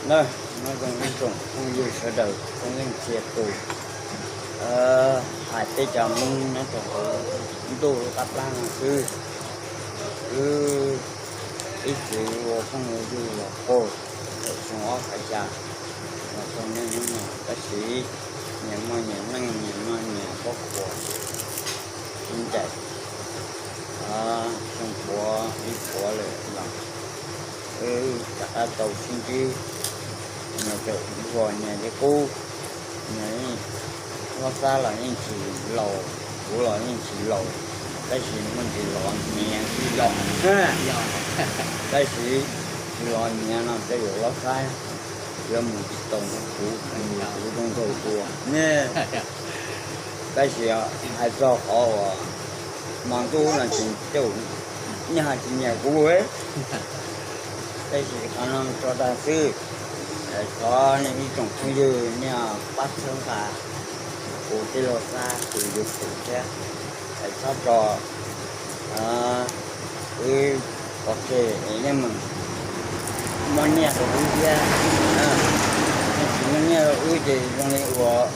Na, nyob zoo ib tsoom phooj ywg sawv daws txhua leej txhia tus. Hais peb cov Hmoob nyob rau hauv ntuj lub qab plab no xwb, wb ib txwm ua phooj ua ywg los puag thaum xyoo ob phav xya los txog niaj hnub no, tab sis nyias muaj nyias neej, nyias muaj nyias khuab khuas sib ncaim. Xyoo puav ib puav lawm los wb rov qab tau sib ntsib, nyias txawm ua nyias li qub. Nyias Hlob Xab los yeej tsis laus, kuv los yeej tsis laus, tab sis muaj ntsis los hniav xwb yom. Tab sis tsis los hniav no tej zaum Hlob Xab yuav mus tsis tau nrog kuv, mus kuv zoo nraug dua ne. Tab sis hais txog qhov uas hmo ntuj no ces tej zaum nyias tsis nyiam kuv, tab sis qhov no tso tag xwb. Thov nej ib tsoom phooj ywg nej pab txhawb nqa kuv tij laug Xab tus YouTube thiab, txhob tso wb pov tseg es yeej meem muab nyiaj rau wb thiab. Yeej tsis muaj nyiaj rau wb ces zoo li uas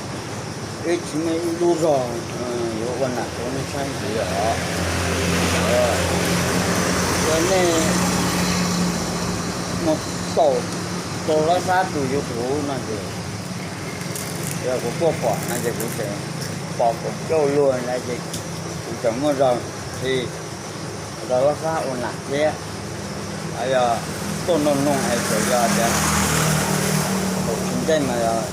wb tsis muaj ib lub zog yuav ua nam rau nej saib ntxiv os. Yog nej mus xaum rau Hlob Xab tus YouTube no ces, yog kuv tuaj pom no ces kuv tseem pom kaum cuaj luag na ces kuv tseem muaj zog qhia rau Hlob Xab ua nam thiab. Yog tuaj noog noog es txawm yog tias thaum tsis ntej mas yog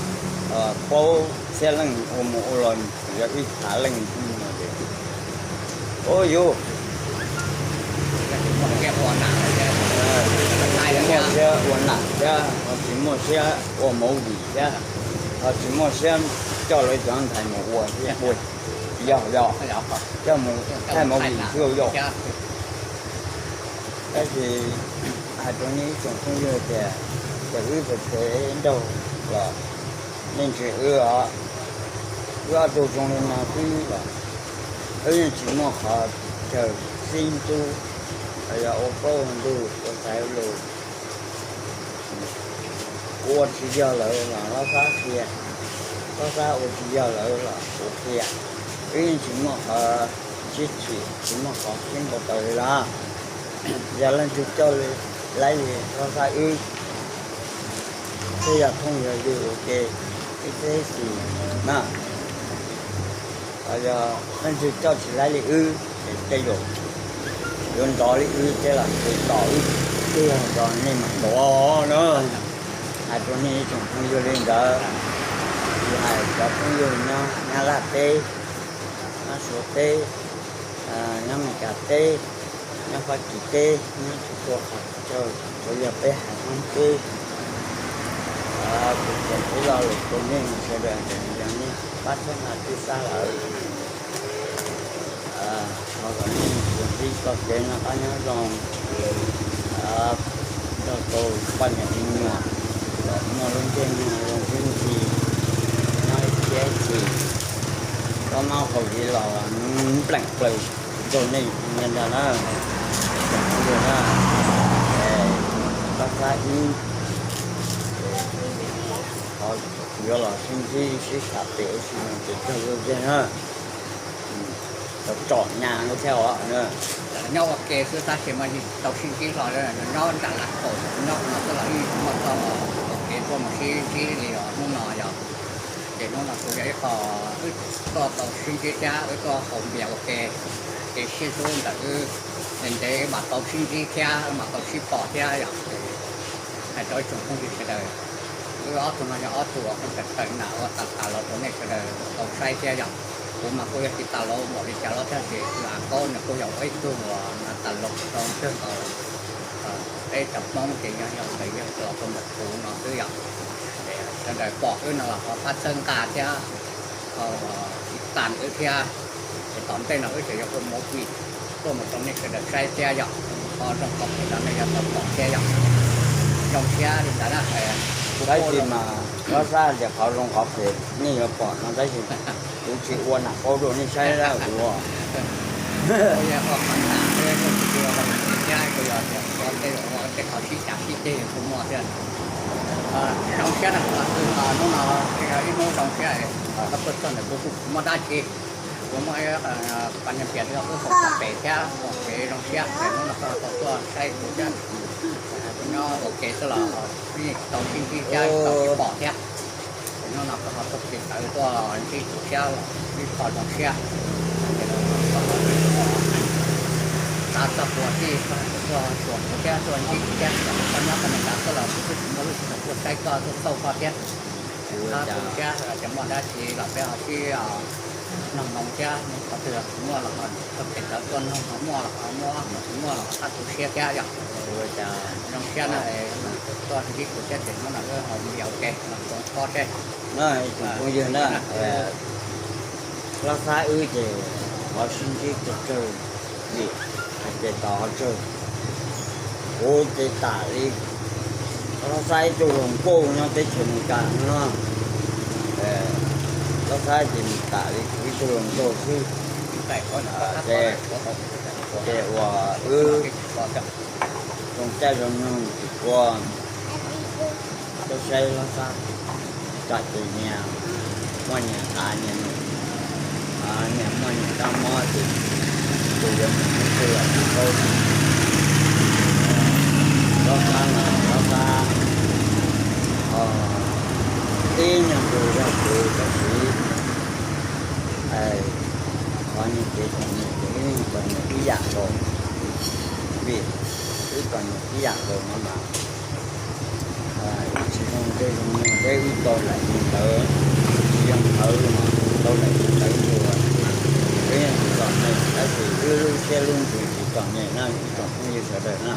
plaub txhiab leej ua mus ua los, yog ib phav leej no ces, ua yus muaj siab ua nam thiab, ho tsis muaj siab ua movie thiab, ho tsis muaj siab coj lawv cov ntxhais mus ua thiab, ua yog yog coj mus thaij movie thiab yog. Tab sis hais rau nej ib tsoom phooj ywg tias, ces wb pem pem nraug los nej ntsia wb os, wb ob tug zoo li no xwb los wb yeej tsis muaj qhov chaw sib ntxub, yog ua plaub ua ntug ua xaiv lus. Kuv ua tsis yog lawv los Hlob Xab qhia, Hlob Xab ua tsis yog lawv los kuv qhia. Wb yeej tsis muaj qhov sib chim, tsis muaj qhov sib ntaus taws li los. Yog leej twg coj laib li Hlob Xab wb, thiab yog phooj yog ywg ua ke, wb txhib xis na. Yog leej twg coj tsis laib li wb ces tej zaum yuav nrov li wb thiab los ces tos wb tiag tso nej mam ntuav na. Hais rau nej ib tsoom phooj ywg li ntawd, tsis hais cov phooj ywg nyob Nyab Laj teb, nyob Suav teb, nyob Meskas teb, nyob Fab Kis teb, nyob txhua txhua qhov chaw, tsuav yog peb haiv Hmoob teb. Kuv tseem ib lo lus rau nej sawv daws, yog nej pab txhawb nqa tij Xab lawm, thov kom nej txuas ntxiv txoj kev noj qab nyob zoo, nrog rau poj niam me nyuam kom muaj lub ntsej muag zoo sib ntxi, nyob ib txhis, koj noj haus li los npleem plaws rau nej li ntag na. Tsoom phooj ywg na, Pab Xab wb, thov yuav los sib ntsib sib tham pem ua si no ces kawg lub zeeg na. Tau tsom nyaj lub thiab os. Nyob ua ke xwb tab sis mas tau sib ntsib hlo, nyob nram Lav Kaum nyob no xwb los wb muaj txoj ua ke tuaj mus sib ntsib li os hnub no yog. Ces hnub no kuj yog ib qho wb tuaj tau sib ntsib thiab wb tuaj haus npias ua ke, ces sib hlub ntawm wb ntev ntev wb mam tau sib ntsib thiab wb mam tau sib pom thiab yog. Hais rau ib tsoom phooj ywg sawv daws, wb ob tug no yog ob tug uas pheej tawm tawm nram ua tas tas los rau nej sawv daws tau saib thiab yog. Kuv mas kuj yog tsis tas los npaum li cas los tab sis Lav Kaum nws kuj yog ua ib tug uas tas los rau kawg nkaus peb cov Hmoob ces yog yog ntawm yawg los rau ntawm kuv no xwb yog. Sawv daws pom wb no los ho pab txhawb nqa thiab, ho tiv tas wb thiab. Ces tom ntej no wb tseem yuav ua movie tuaj mus rau nej sawv daws saib thiab yog. Qhov zoo qhov phem no nej yuav tau pom thiab yog. Zoo siab li ntawd na. Tab sis mas Pab Xab tias qhov zoo qhov phem nej yuav pom no tab sis kuv tsis ua nam paub rau nej saib lawm kuv. Kuv yog ua qhov nam, kuv tsis ua qhov phem thiab, kuv yog tias ua tej qhov sib cav sib ceg kuj muaj thiab. Zoo siab na, hnub no yog ib hnub zoo siab, koj tuaj txog ntawm kuv kuj tsis muaj dab tsi, kuv muaj ib qho niag piam li kuv haus cov pem thiab ua kev zoo siab, hnub no koj tau tuaj saib kuv thiab, kuv nyob ua ke xwb los yeej tsis tau sib ntsib thiab tsis tau sib pom thiab. Hnub no koj ho tuaj tiv tawv tuaj ntsib kuv thiab los ib qho zoo siab. Xav txog kuv tij tuaj xyuas kuv thiab tuaj ntsib kuv thiab, koj nyob koj neej tsa xwb los kuv twb tsis muaj lub sij hawm tuaj saib koj tuaj xauj koj thiab. Kuv thiab cov muaj dab tsi los peb ho sib noog noog thiab, qhov twg muaj los ho tuaj pem tawv tuaj noog, ho muaj los ho muab, ho tsis muaj los ho qab tu siab thiab yom. Zoo siab na, tuaj ntsib kuv thiab ces hnub no wb ho mus yos ua ke los koom pob seb. Phooj ywg na, Hlob Xab wb ces qhov sib ntsib tsawg tsawg vim hais tias tau qhov tsawg. Kuv ces tam li Hlob Xab ib tug hluas nkauj nyob teb chaws Amelikas no, Hlob Xab ces nws tam li kuv ib tug hluas nkauj xwb. Ces, ces uas wb zoo caij zoo nyoog ces kuv tuaj saib Hlob Xab, tsam ces nyias muaj nyias qav nyias nyias muaj nyias kab mob ces tus yuav mus ib tug los tsis paub. Hlob Xab no Hlob Xab ib nyuag tus zog kuv tab sis qhov niag kev txom nyem ces wb yeej txom nyem ib yam nkaus, vim wb txom nyem ib yam nkaus no mas wb tsis zoo caij zoo nyoog thiab wb tau daim txiv ntawv, tsis zoo ntawv mas tau daim txiv ntawv ntsuas, wb yeej tsis txom nyem tab sis wb lub siab lub ntsws tsis txom nyem na ib tsoom phooj ywg sawv daws na.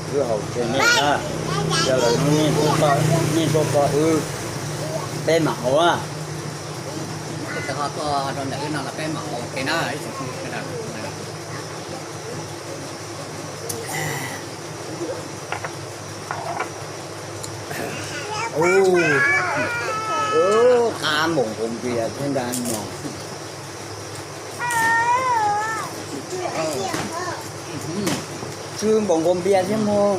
Wb haus tseg nej na, yog lawm hnub nej tuaj tos wb, peb mam haus na. Ub, qab npaum nkaus npias thiab ntag no. Tsw npaum nkaus npias thiab mog.